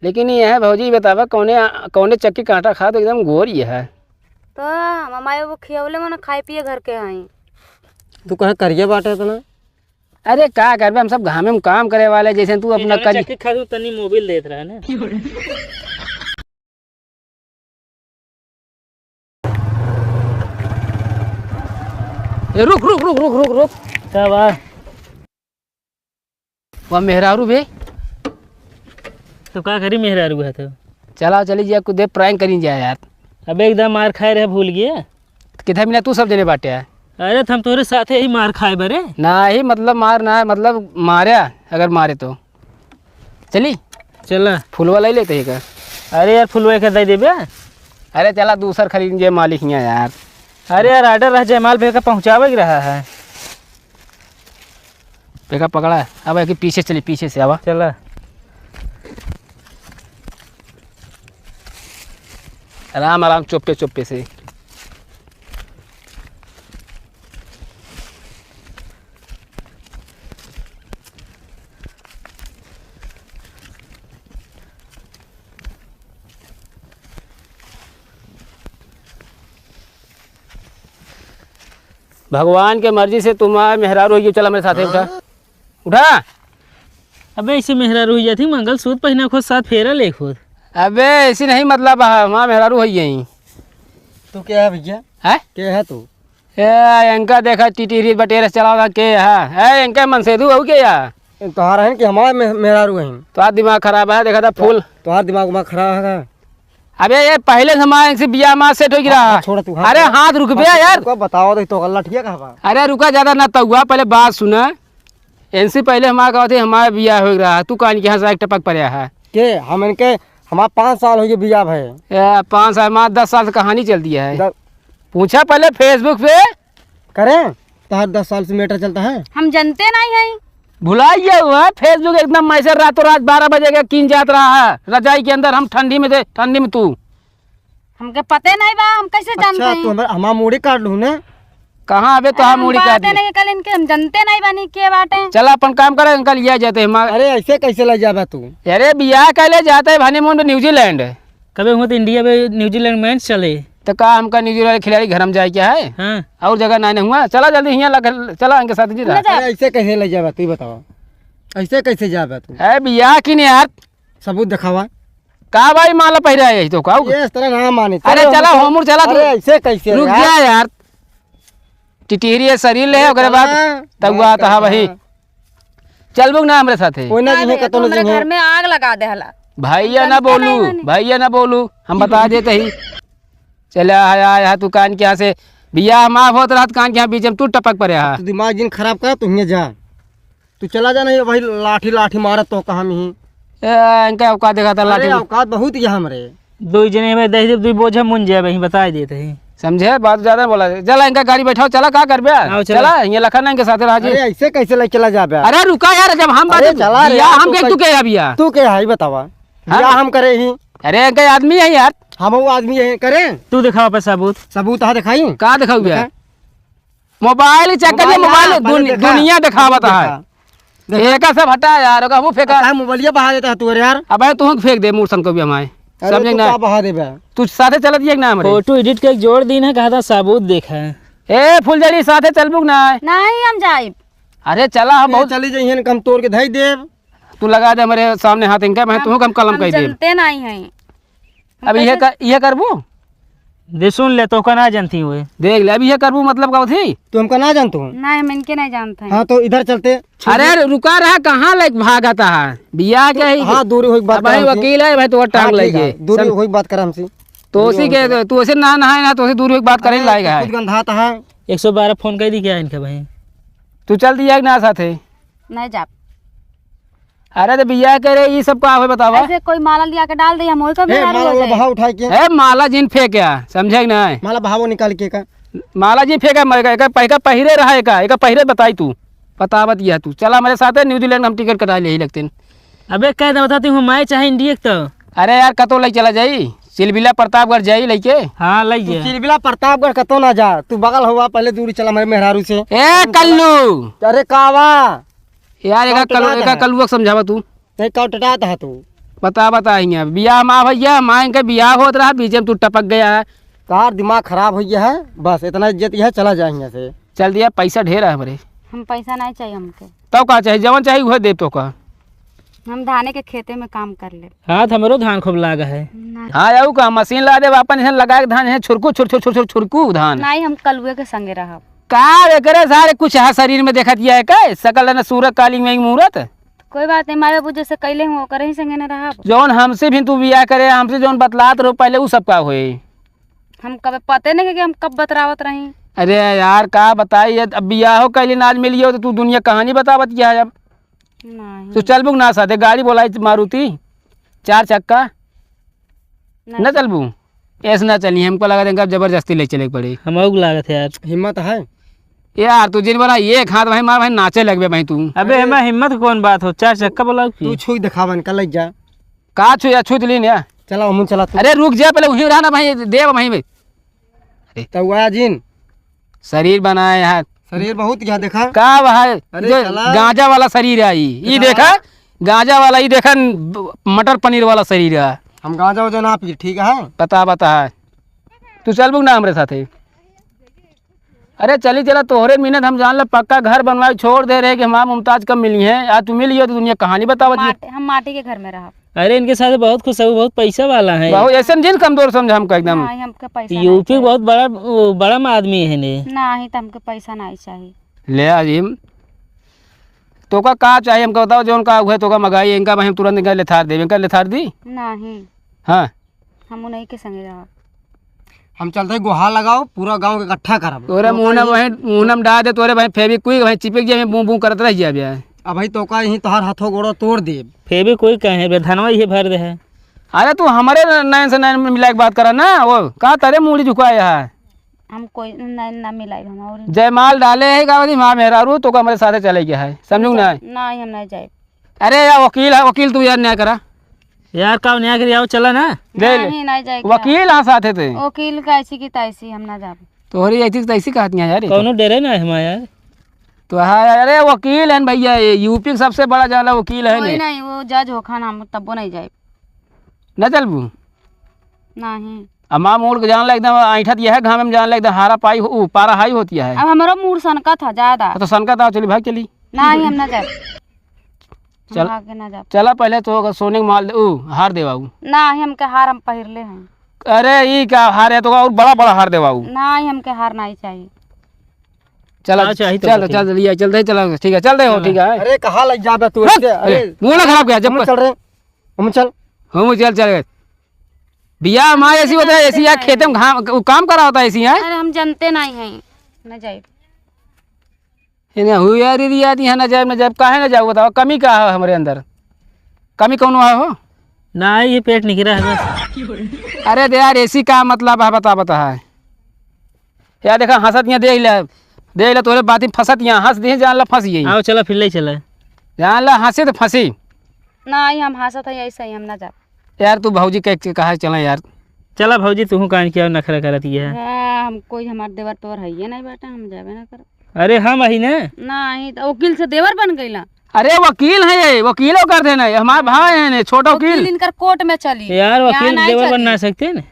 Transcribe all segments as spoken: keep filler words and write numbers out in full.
लेकिन ये है भौजी, बतावा, कौने, कौने चक्की काँटा खात, एकदम गोर ये है। तो हम माई वो खियवले मने खाए पिए घर के हई। तू कहाँ करिया बाटे इतना? अरे का करबे, हम सब घामे में काम करे वाले, जैसे तू अपना ये जौन कर चक्की खात हूँ, तनी मोबिल देत रहा ना। ए, रुक, रुक, रुक। का बा? वह मेहरारू बे। तो का करी मेहरारू है तो? चला, चली जा, कुछ देर prank करी जा यार। अबे एकदम मार खाए रहे, भूल गया। तो किधर मिला तू सब जने बाटे है? अरे, तो हम तोरे साथे ही मार खाए बरे। नाही, मतलब मार ना, मतलब मारे, अगर मारे तो। चली? चला। फुलवा ले लेते ही का? अरे यार, फुलवा के दे देबे। अरे चला, दूसर खरीद जे मालिक हियाँ यार। अरे यार, order रह जयमाल पे का पहुँचावे के रहा है। देखा पकड़ा है। अब एक पीछे चली, पीछे से आवा। चला। आराम आराम, चुप्पे चुप्पे से। भगवान के मर्जी से तुम्हार मेहरारू होइगी, चला मेरे साथे, उठा। हाँ? उठा। अबे ऐसे मेहरारू होइ जाती, मंगलसूत्र पहिना खुद साथ फेरा ले खुद। अबे ऐसी नहीं, मतलब, हाँ, हमार मेहरारू होइगी। तू क्या है भैया? हैं? क्या है तू? ए, इनका देखा, टिटिरी बटेर चलावा के है। ए, इनका मनसेधु हो के या? तोहार है कि हमार मे-, मेहरारू है? तोहार दिमाग खराब है, देखा था फूल। तोहार दिमाग, दिमाग खराब है। अबे ये पहले से हमारे इनसे बियाह मा set हो गिरा। हाँ, छोड़ तू, हाँ, अरे छोड़। हाथ रुक बे हाँ, यार। रुका, बताओ तो, तो लठिया कहाँ बा? अरे रुका, ज्यादा ना तउआ, पहले बात सुना। इनसे पहले हमारा कहा थे, हमारा बियाह हो रहा है, तू कान के यहाँ से टपक पड़ा है। के हम इनके, हमारा पाँच साल हो गए बियाह भए। ए, पाँच साल, हमारा दस साल से कहानी चलती है। द- पूछा पहले Facebook पे। करें? तोहार दस साल से matter चलता है। हम जनते नहीं है। भुला गया हुआ है, Facebook एकदम message रातों रात बारह बजे के कीन जात रहा है रजाई के अंदर, हम ठंडी में थे, ठंडी में तू। हमके पते नहीं बा, हम कैसे अच्छा, जानते हैं? तू हमार, हमार मूड़ी काट लू ने। कहाँ अबे तो अरे हम हम मूड़ी काट बाते ली। नहीं कल इनके, हम जनते नहीं बानी के बाटे। चला अपन काम करे, इनका लिया जाते हैं, हमार अरे ऐसे कैसे ले जाबे तू? अरे बियाह कैले जाते हैं honeymoon पे New Zealand। कबे हुआ तो India पे New Zealand match चले। तो का हमका New Zealand वाले खिलाड़ी घर में जाए क्या है? हाँ। और जगह ना, नहीं हुआ। चला जल्दी हियाँ लग, चला इनके साथ जी ना रहा। जा। अरे ऐसे कैसे ले जाबे तू, बतावा, ऐसे कैसे जाबे तू? ए बियाह की नहीं यार। सबूत दिखावा। का भाई माला पहिरा है तो का? ये इस तरह ना माने। अरे चलो, चला हम होमुर चला तू। अरे ऐसे कैसे रुक यार? जा यार। टिटिहरी है शरीर ले, अरे ओकरे बाद चला, तब बात हुआ तो हाँ करता वही। है। चलबू ना हमरे साथे? कोई ना ना जिन्हें भैया, कतो तू ना हमरे जिन्हें। घर में आग लगा दे हला। भैया ना बोलू, भैया ना बोलू, हम बता देते ही। चला आया, आया तू कान के यहाँ से, बियाह माफ होत रहत, कान के यहाँ बीच में तू टपक पड़े हा। तू दिमाग जिन खराब कर, तू हियाँ जा। तू चला जा, नहीं भाई, लाठी, लाठी मारत तो कहाँ में ही। ए, इनका औकात देखा था, लाठी अरे, में। औकात बहुत ही हमरे। दो जने में दे दे, दो बोझा मुन जाए भाई, बता देते ही। समझे? बात ज्यादा बोला। चला, इनका गाड़ी बैठाओ, चला, का करबे? आओ, चला। चला, ये लखन इनके साथ रह जी। अरे, ऐसे कैसे ले चला जाबे? अरे, रुका यार, जब हम अरे, बात चला रे, बियाह यार, हम तू कह, तू कैसे के है बियाह? तू के है, ई बतावा? हाँ? बियाह हम करे ही। अरे, इनका आदमी है यार। हम वो आदमी है, करे। तू दिखावा पे सबूत। सबूत हाँ दिखाई? का दिखाऊ यार? दिखा। मोबाइल चेक करिए, मोबाइल मोबाइल ना, पहले दुन-, देखा। दुनिया देखावत है। देखा। देखा। एका सब हटा यार, ओका हमहू फेंका। अच्छा, मोबाइलिया बहा देता है तू, अरे यार। अबे तू फेंक दे, मूर्सन को भी हमारे। अरे, समझे तू ना? का बहा देबे? तू साथे चलत ये ना हमरे। फोटो edit के जोड़ दीन है, कहा था सबूत देखा। ए, फुलझड़ी, साथे चलबू कि ना? नहीं, हम जाइब। अरे, चला, हम ए, बहुत चली जाइए, हम तोड़ के धई देब। तू लगा दे हमरे सामने हाथ इनका, मैं हम, तू हम कलम हम कह देब। जनते नहीं हैं। अब इहे कैसे कर, इहे करबू? दे सुन ले, तोहका ना जानती हुए। देख ले, अब इहे करबू मतलब का होती? तू हमका ना जानत हो? नहीं, हम इनके नहीं जानते हैं। हाँ, तो इधर चलते। अरे, रुका रहा, कहाँ लाइक भागता है? बियाह तो के ही हाँ, दूरी होई बात अब भाई करम से। वकील है, भाई, तो हाँ, टांग ठीक है, लेंगे। दूरी सम-, होई बात करम से। तो दूरी उसी होई के, बात। तू उसे ना नहाए ना, तो उसे दूरी होई बात करे अरे, लायक तू है। खुद गंधाता है। एक सौ बारह फोन कर दी क्या इनका भाई? तू चल दिया कि ना साथे? नहीं जाब। अरे तो बियाह करे, ई सब का होय बतावा? ऐसे कोई माला लिया के डाल दे, हम ओही का ए, मेहरारू माला हो वाला जाए। बहाव उठाए के। ए, माला जिन फेंक या, समझे कि नहीं? माला बहावो निकाल के का? माला जिन फेंक या, मर गया, एका, एका पहिरे रहा, एका, एका पहिरे बताई तू। बतावत यह तू। चला हमरे साथे, न्यूजीलैंड हम टिकट कटा ले ही लगते हैं। अबे कह दे, बताती हूँ, मैं चाहे इंडिया के तो। अरे यार, कतो लई चला जाई? चिलबिला प्रतापगढ़ जाई लइके? हाँ, लई तू जा। चिलबिला प्रतापगढ़ कतो ना जा, तू बगल हुआ, पहले दूरी चला हमरे मेहरारू से। ए, कल्लू! अरे कावा? यार, एका काउ कल-, टटात एका है? कलुआ के समझावा तू। नहीं, काउ टटात है तू? पता बताइए, बियाह मा भैया, माँ इनके बियाह होत रहा, बीच में तू टपक गया है। तार दिमाग खराब हो गया है, बस इतना इज्जत यह चला जाए यहाँ से। चल दिया, पैसा ढेर है हमरे। हम पैसा नहीं चाहिए हमके। तब का चाहिए? जवन चाहिए उहे देब तोका। हम धाने के खेते में काम कर ले। हाँ, तो हमरो धान खूब लागा है। ना। हाँ, आऊ का मशीन ला देब, अपन इहन लगा के धान इहन छुरकू, छुर, छुर, छुर, छुर, छुरकू धान। नहीं, हम कलुए के संगे रहब। का एकरे सारे कुछ है शरीर में देखत यह है का? सकल न सूरत काली में मूरत। कोई बात नहीं, माई बाबू जैसे कैले हूँ ओकरे ही संगे न रहब। जौन हमसे भी तू बियाह करे, हमसे जौन बतलात रहो पहले, उ सब का होए? हम कब पते नहीं कि हम कब बतरावत रही। अरे यार, का बताई, ये अब बियाहो कैली ना आज मिली हो तो तू दुनिया कहानी बतावत क्या है अब? नहीं। तू चलबू ना साथे, गाड़ी बोलाई मारुति चार चक्का। नहीं। ना चलबू? ऐसे ना चली, हमको लगा देंगे अब जबरदस्ती ले चले के पड़ी। हमहू के लागत है यार। हिम्मत है? यार तू जिन बोला एक हाथ भाई मार भाई नाचे लगबे भाई तू। अबे अरे। हमें हिम्मत कौन बात हो, चार चक्का बोला की? तू छुई दिखावन का लग जा। का छुई या छुई तो लीन या। चला हमहू चला तू। अरे रुक जा पहले वहीं रहा ना भाई, देव भाई भाई। अरे। तो वाह जिन। शरीर बनाए यार। शरीर बहुत क्या देखा? का भाई? अरे जो चला। गांजा वाला शरीर है ई। ई देखा? गांजा वाला, ई देखा न, ब-, मटर पनीर वाला शरीर है। हम गांजा वाजा ना पी, ठीक है? बता, बता। तू चलबू ना हमरे साथे? अरे चली चला, तोहरे मिन्नत हम जान ले, पक्का घर बनवाए छोड़ दे रहे कि हमार मुमताज कब मिली हैं। आज तू मिली हो तो दुनिया कहानी बतावत है। माटी, हम माटी के घर में रहब। अरे इनके साथ बहुत खुश है, वो बहुत पैसा वाला है। बहुत ऐसे जिन कमजोर समझा हमका एकदम। नहीं, हमके पैसा नहीं यूपी चाहिए। बहुत बड़ा, वो बड़ा आदमी है ने। नहीं, तो हमके पैसा नहीं चाहिए। ले आजिम, तोका का चाहिए हमका बताओ, जौन का हुए तोका मंगाई, इनका भाई हम तुरंत इनका लेथार देब, इनका लेथार दी। नहीं। हाँ। हम उन्हीं के संगे रहब। हम चलते ही गोहार लगाओ, पूरा गांव के इकट्ठा करब। तोरे तोका मुंह ना ही वहीं, मुंह ना में डाल दे, तोरे भाई फेविक्विक भाई चिपक जाए, बूं बूं करत रह जाए। अब भाई तोका यहीं तोहार हाथों गोड़ों तोड़ देब। फेविक्विक कहे बे, धनवा ये भर दे है। अरे तू हमारे नैन से नैन मिला के बात करा ना, वो का तारे मूड़ी झुकाए है। हम कोई ना, ना मिलाई हम और। जयमाल डाले है का, माँ मेहरारू तोका हमरे साथे चले गया है, समझू ना? नहीं, हम नहीं जाए। अरे यार वकील है, वकील तू यार न्याय करा। यार का न्याय करी, आओ चला ना। दे ले। नहीं, नहीं जाए के। वकील हाँ साथे थे। वकील का ऐसी की तैसी हम ना जाब। तोहरी ऐसी की तैसी कहत नहीं यार, ये तो। कौनो डरे ना है हमारा यार। तो हाँ यार, अरे वकील है न भैया, ये यूपी का सबसे बड़ा जाला वकील है कोई ने। नहीं, वो जज होखा ना, हम तब्बो नहीं जाए। ना चलबू? नहीं। अम्मा मोड़ के जान ले एकदम ऐंठत यह है, घाम में जान ले एकदम हारा पाई हो, ऊ, पारा हाई होती है। अब हमरो मूड़ सनकत है ज्यादा। तो सनकत आओ, चली भाग चली। नहीं, हम ना जाब। चल। हम आगे ना जाब। चला पहले तो अगर सोने के माल दे, ऊ, हार देवाऊ। नहीं, हमके हार हम पहिरले हैं। अरे, ई का हार है, तो और बड़ा बड़ा हार देवाऊ। नहीं, हमके हार नहीं चाहिए। चला, हाँ, चाहिए तो चल, बता। चल, चल, चल, चल, ठीक है, चल रहे हो, चल। ठीक है। अरे, कहाँ लग जाबे तू रुक, ऐसे? अरे, अरे, मुंह ना खराब किया, जब हम चल रहे हैं, हम चल। हम चल, चल गए। बियाह माँ ऐसी होता है, ऐसी यार खेते में घाम, वो काम करा होता है ऐसी, हैं? अरे, हम जनते नहीं हैं, न जाए। इन्हें हुई यार, यदि याद यहाँ ना जाए, ना जाए, काहे ना जाओ, बताओ, कमी का है हमारे अंदर? कमी कौन है हो? ना, ये पेट निकला है बस। अरे दे यार, ऐसी का मतलब है, बता, बता है। यार देखा, हंसत यहाँ देख ले, देख ले, तोरे बात में फंसत यहाँ, हंस दे, जान ला फंस गई। आओ, चला, फिर ले चला। जान ला, हंसे तो फंसी। नहीं, हम हंसत है, ऐसे ही हम ना जाब। यार, तू भौजी के, के कहा चला यार। चला भौजी, तू कान किया नखरा करत ये है। हाँ, हम कोई हमार देवर पेवर है ये नहीं बेटा, हम जाबे ना करब। अरे, हम अही ना। नहीं, तो वकील से देवर बन गइला। अरे, वकील है ये, वकीलो कर देना है, हमार भाई है ने, छोटा वकील। वकील इनकर कोर्ट में चली। यार, यहाँ वकील नहीं देवर बन चली। ना सकते ने।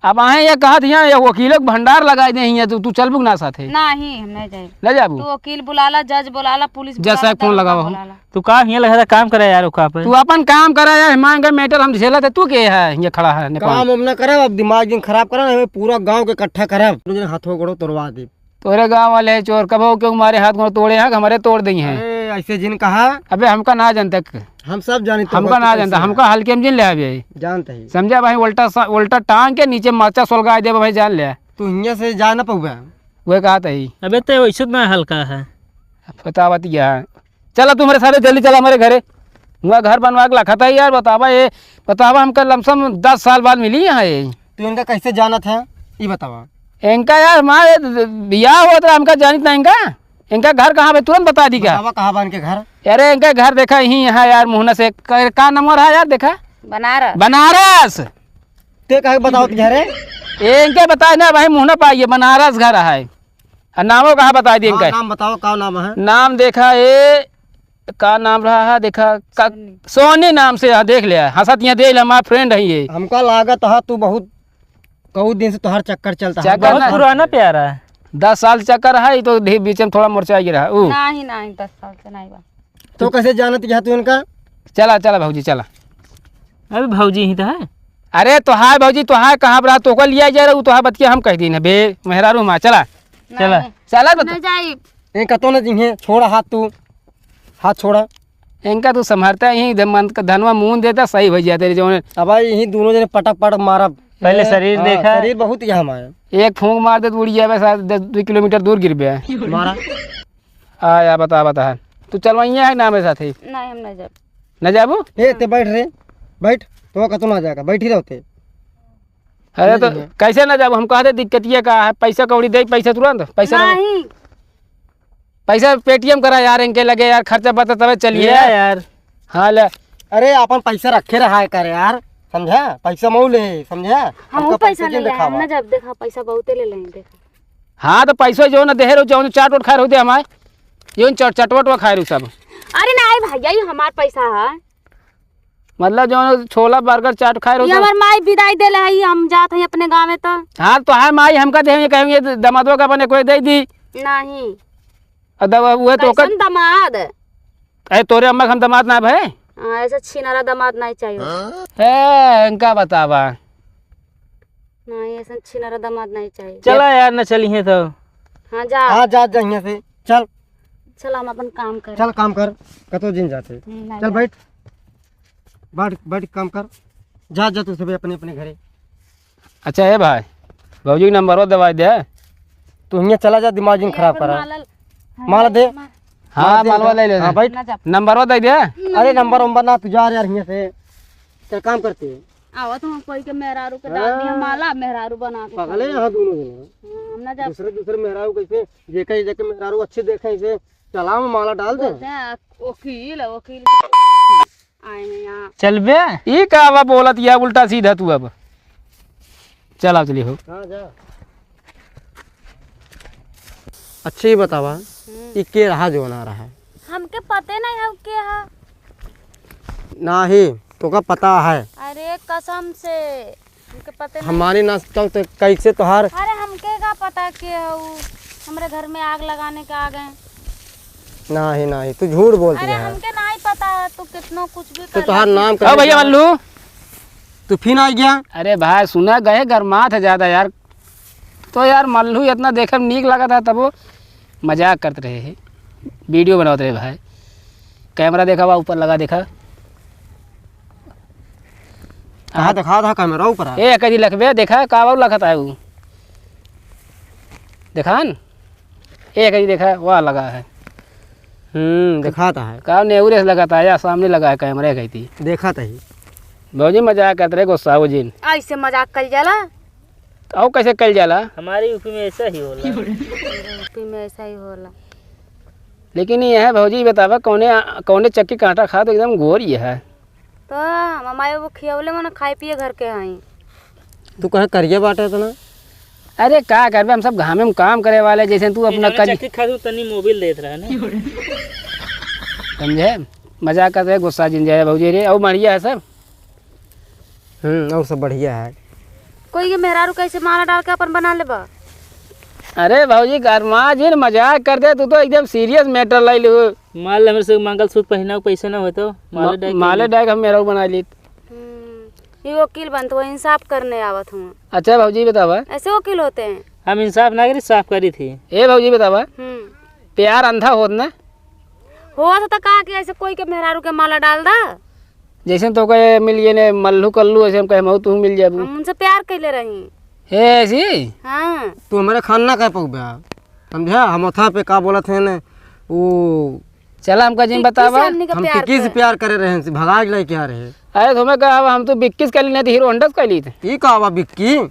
अब आहे ये कहत हियाँ, ये वकीलों के भंडार लगाई दे हियाँ, तू, तू चलबू ना साथे? नहीं, हम नहीं जाए। ना जाबू? तू वकील बुलाला, जज बुलाला, पुलिस जज बुलाला, साहब फोन दरोगा लगावा हो। बुलाला। तू का हियाँ लगा था, काम करे यार, ओका पे। तू अपन काम करे यार, हिमान का मैटर हम झेला थे, तू के है, ये खड़ा है नेपाल। काम हम ना करब, अब दिमाग जिन खराब करब, हमें पूरा गांव के इकट्ठा करब, तुझे हाथों गोड़ों तोड़वा दे। तोरे गांव वाले हैं चोर, कबो के हमारे हाथ गोड़ तोड़े हैं, हमारे तोड़ देंगे हैं। अरे, ऐसे जिन कहा। अबे, हमका ना जानते। हम सब जानी तो हमका ना जानता, हमका हल्के में जिन ले अबे। जानते ही। समझा भाई, उल्टा सा, उल्टा टांग के नीचे मरचा सोलगा दे भाई, जान ले। तू हियाँ से जा ना पउबे। वह कहा था ही। अबे ते वैसे ना हल्का है। बतावत क्या है? चला तू हमारे साथे जल्दी चला हमारे घरे। हुआ घर बनवा के लखा था यार, बतावा ये, बतावा हमका लमसम दस साल बाद मिली यहाँ ये। तू इनका कैसे जानत है? ये बतावा। इनका यार हमारे बियाह होत रहा, हमका जानित ना इनका। इनका घर कहाँ पे तुरंत बता दी क्या? बतावा कहाँ बा इनके घर? अरे इनका घर देखा यहीं यहाँ यार, मोहना से क-, का नंबर है यार देखा? बनारस। बनारस। ते काहे बतावत घर है? ए, इनके बताए ना भाई, मोहना पाइए, बनारस घर है। आ नामो कहाँ बता दी हाँ, इनका? नाम बताओ, का नाम है? नाम देखा ए, का नाम रहा है, देखा, का, सोनी। सोनी नाम से, हाँ, देख लिया, हंसत यहाँ देख लिया, हमारा friend है ये। हमका लागत है तू बहुत, बहुत दिन से तोहार चक्कर चलता है। चक्कर बहुत ना। पुराना प्यार है। दस साल चक्कर है, ई तो ढे-, बीच में थोड़ा मोर्चा गिरा है। ऊ। नहीं, नहीं, दस साल से नहीं बा। तो कैसे जानत गया तू इनका? चला, चला भौजी, चला। अबे भौजी ही तो है। अरे तो हाय भौजी, तो हाय कहाँ बड़ा, तो ओकर लिया जा रहा, तो हाय बतिया हम कह दीन है, बे, मेहरारू माँ, चला। चला। नहीं, चला हम बता। नहीं जाई। ए, कतो न जिंहे, छोड़ा हाथ तू, हाथ छोड़ा। इनका तू संभालता ही, धन-, मन का धनवा मून देता, सही हो जाते रे जौन। अब भाई यही दोनों जने पटक पटक मारब। पहले शरीर हाँ, देखा। शरीर बहुत यहाँ हमारे। एक फूंक मार दे तो उड़ जाबे, साथ दस, दो किलोमीटर दूर गिरबे। मारा। आ, या बता, बता। तू चलवइया है ना मेरे साथ ही? नहीं, हम नहीं जाब। न जाबू? ए, ते बैठ रे, बैठ। तो कतो ना जाएगा, बैठ ही रहते। अरे नहीं तो जाएगा। कैसे ना जाबू? हम कहते दिक्कतिया का है, पैसा कौड़ी दे, पैसा तुरंत, पैसा ना। नहीं। पैसा Paytm करा यार, इनके लगे यार, खर्चा बर्चा तबे चलिए लिया यार। यार। हाँ, ले। अरे, अपन पैसा रखे रहा है कर यार, समझा? पैसा मऊ ले, समझा? हम हमका पैसा पैसा ले जिन आए, हम दिखावा। ना जब देखा, पैसा बहुते ले लेंगे, देखा। हाँ, तो पैसा जो ना देहे रहो, जो चाट वोट खाए रहो दे हमारे, जो चट-, चटवट वा खाए रहो सब। अरे नहीं भैया, ये हमार पैसा है। मतलब, जौन छोला, बर्गर, चाट खाए रहो ये तो। हमार माई विदाई देले है, हम जात हई अपने गाँव में तो। हाँ, तो है माई, हमका दे, ये कहेंगे, दमादवा का अपने कोई दे दी। नहीं। और दवा, वो तो ओकर कैसन दमाद? अरे, तोरे अम्मा के हम दमाद ना भए। हाँ, ऐसा छिनारा दमाद नहीं चाहिए। ए, इनका बतावा। नहीं, ऐसा छिनारा दमाद नहीं चाहिए। चला यार, न चलिए तो। हाँ, जा। हाँ, जा, जा यहाँ से। चल। चल, हम अपन काम करें। चल, काम कर। कतो जिन जाते। हम्म, नहीं चल, जा। बैठ। बैठ, बैठ, काम कर। जा, जा, तू सभी अपने, अपने घरे। अच्छा, ए भाई, भौजी के नंबरवा दवाई दे। तू हियाँ चला जा, दिमाग जिन ये खराब अपन करा। माला ल-, माला दे। हाँ, माला दे मालवा इनका। ले ले। हाँ, बैठ। ना जा। नंबरवा दे दे। अरे, नंबर वंबर ना, तू जा यार हियाँ से। चल, काम करते हैं। आवत हूँ, कोई के मेहरारू के डाल दिया हाँ। माला, मेहरारू बना के पागल है खा यहाँ दोनों जने। हाँ, हम ना जा। दूसरे, दूसरे मेहरारू कैसे, जेके, जेके मेहरारू अच्छे देखे इसे, चला में माला डाल दे। बोलते हैं, वकील, वकील आए हैं यहाँ। चल बे। ई का बा बोलत या उल्टा सीधा तू अब। चल, आओ, चलिए हो। हाँ, जा। अच्छे ही बतावा, हम्म। ई के रहा जो ना रहा? हमके पते नहीं है के है। नाही, तोका पता है। अरे कसम से, हमके पते नहीं। हमारी ना तो, तो कैसे तोहार अरे हमके का पता के है उ, हमरे घर में आग लगाने के आ गए। नाही, नाही, तू झूठ बोलती अरे है। हमके नहीं पता, तू कितनो कुछ भी तो कर तोहार ले। नाम ओ भैया मल्लू, तू फिर आ गया। अरे भाई सुना गए गरमात है ज्यादा यार। तो यार मल्लू इतना देखे में नीक लागत है, तबो मजाक करत रहे है, video बनावत रहे भाई। Camera देखा बा ऊपर लगा देखा। कहाँ देखा था camera ऊपर है? ए कदी लखबे देखा का बा लखत है उ। देखा न? ए कदी देखा वह लगा है। हम्म, देखाता है। का नेउरे से लगाता है या सामने लगा है camera कहती। देखाता ही। भौजी मजाक करत रहे, गुस्सा हो जिन। ऐसे मजाक कइल जाला? और कैसे कइल जाला? हमारे यूपी में ऐसा ही होला। यूपी में ऐसा ही होला। लेकिन ये है भौजी बतावा कौने, कौने चक्की कांटा खा तो एकदम गोर ये है। तो हम माई बाबू खियौले मने खाए पिए घर के हई। तू कहे करिया बाटे इतना? अरे का करबे, हम सब घामे में काम करे वाले, जैसे तू अपना जौने कर चक्की खातू तनी मोबिल देत रहे ना। समझे? मजाक करत रहे, गुस्सा जिन जाए भौजी रे। और बढ़िया है सब? हम्म, और सब बढ़िया है। कोई के मेहरारू कैसे माला डाल के अपन बना लेबा? अरे भौजी गरमा जिन, मजाक कर दे, तू तो एकदम serious matter ले लू। माल हमरे से मंगलसूत्र पहना पैसा ना होतो, माले म-, डाल के माले डाल के हम मेहरारू बना ली। हम्म, ये वकील बनत हुआ, इंसाफ करने आवत हुआ। अच्छा भौजी बतावा। ऐसे वकील होते हैं? हम इंसाफ ना करी, साफ करी थी। ए भौजी बतावा। हम्म। प्यार अंधा होत ना? होत तो का कि ऐसे कोई के मेहरारू के माला डाल दा? जैसे तो कहे मिल गए ने मल्लू कल्लू, ऐसे हम कहे मऊ तू मिल जाबू। हम उनसे प्यार कैले रही। ए ऐसी? हाँ। तू हमारे खान ना कह पाऊ बे। समझा? हम ओथा पे का बोलत हैं ने, वो चला हमका जिन विक्की से बतावा। हमनी का हम प्यार विक्की से कर। प्यार करे रहे, से भगा के लेके आ रहे। अरे तुम्हें कहा हम तो विक्की से कर ली, नहीं तो हीरो होंडा से कर ली थे। ई का बा विक्की?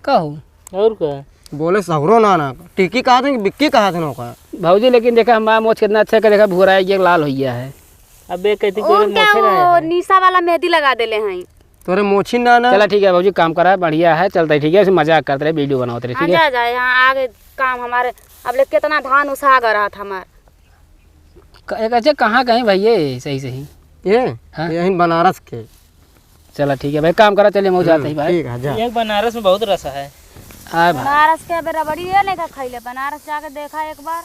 का हो? और का? बोले सहुरो ना ना, टिकी कहा थे कि विक्की कहा थे ना ओका? भौजी लेकिन देखा हमारा मोछ कितना अच्छा है, देखा भूरा है, ये लाल हो गया है। अबे कहती और तोरे क्या मोछे वो रहे हैं। निशा वाला मेहंदी लगा देले हैं। तोरे मोछी ना ना। चला ठीक है भौजी, काम करा है, बढ़िया है, चलता है ठीक है, ऐसे मजाक करते रहे, video बनाते रहे, हाँ, ठीक है? जा, जा, यहाँ आगे काम हमारे, अब ले कितना धान उसा गया रहा था हमार। क-, एक अच्छा कहाँ कहीं भाई ये सही सही? ये? हाँ। यहीं बनारस के। चला ठीक है भाई, काम करा, चलिए हम जाते ही भाई। ठीक है, जा। ये बनारस में बहुत रस है। आए भाई। बनारस के अबे रबड़ी है नहीं खा खैले, बनारस जाके देखा एक बार।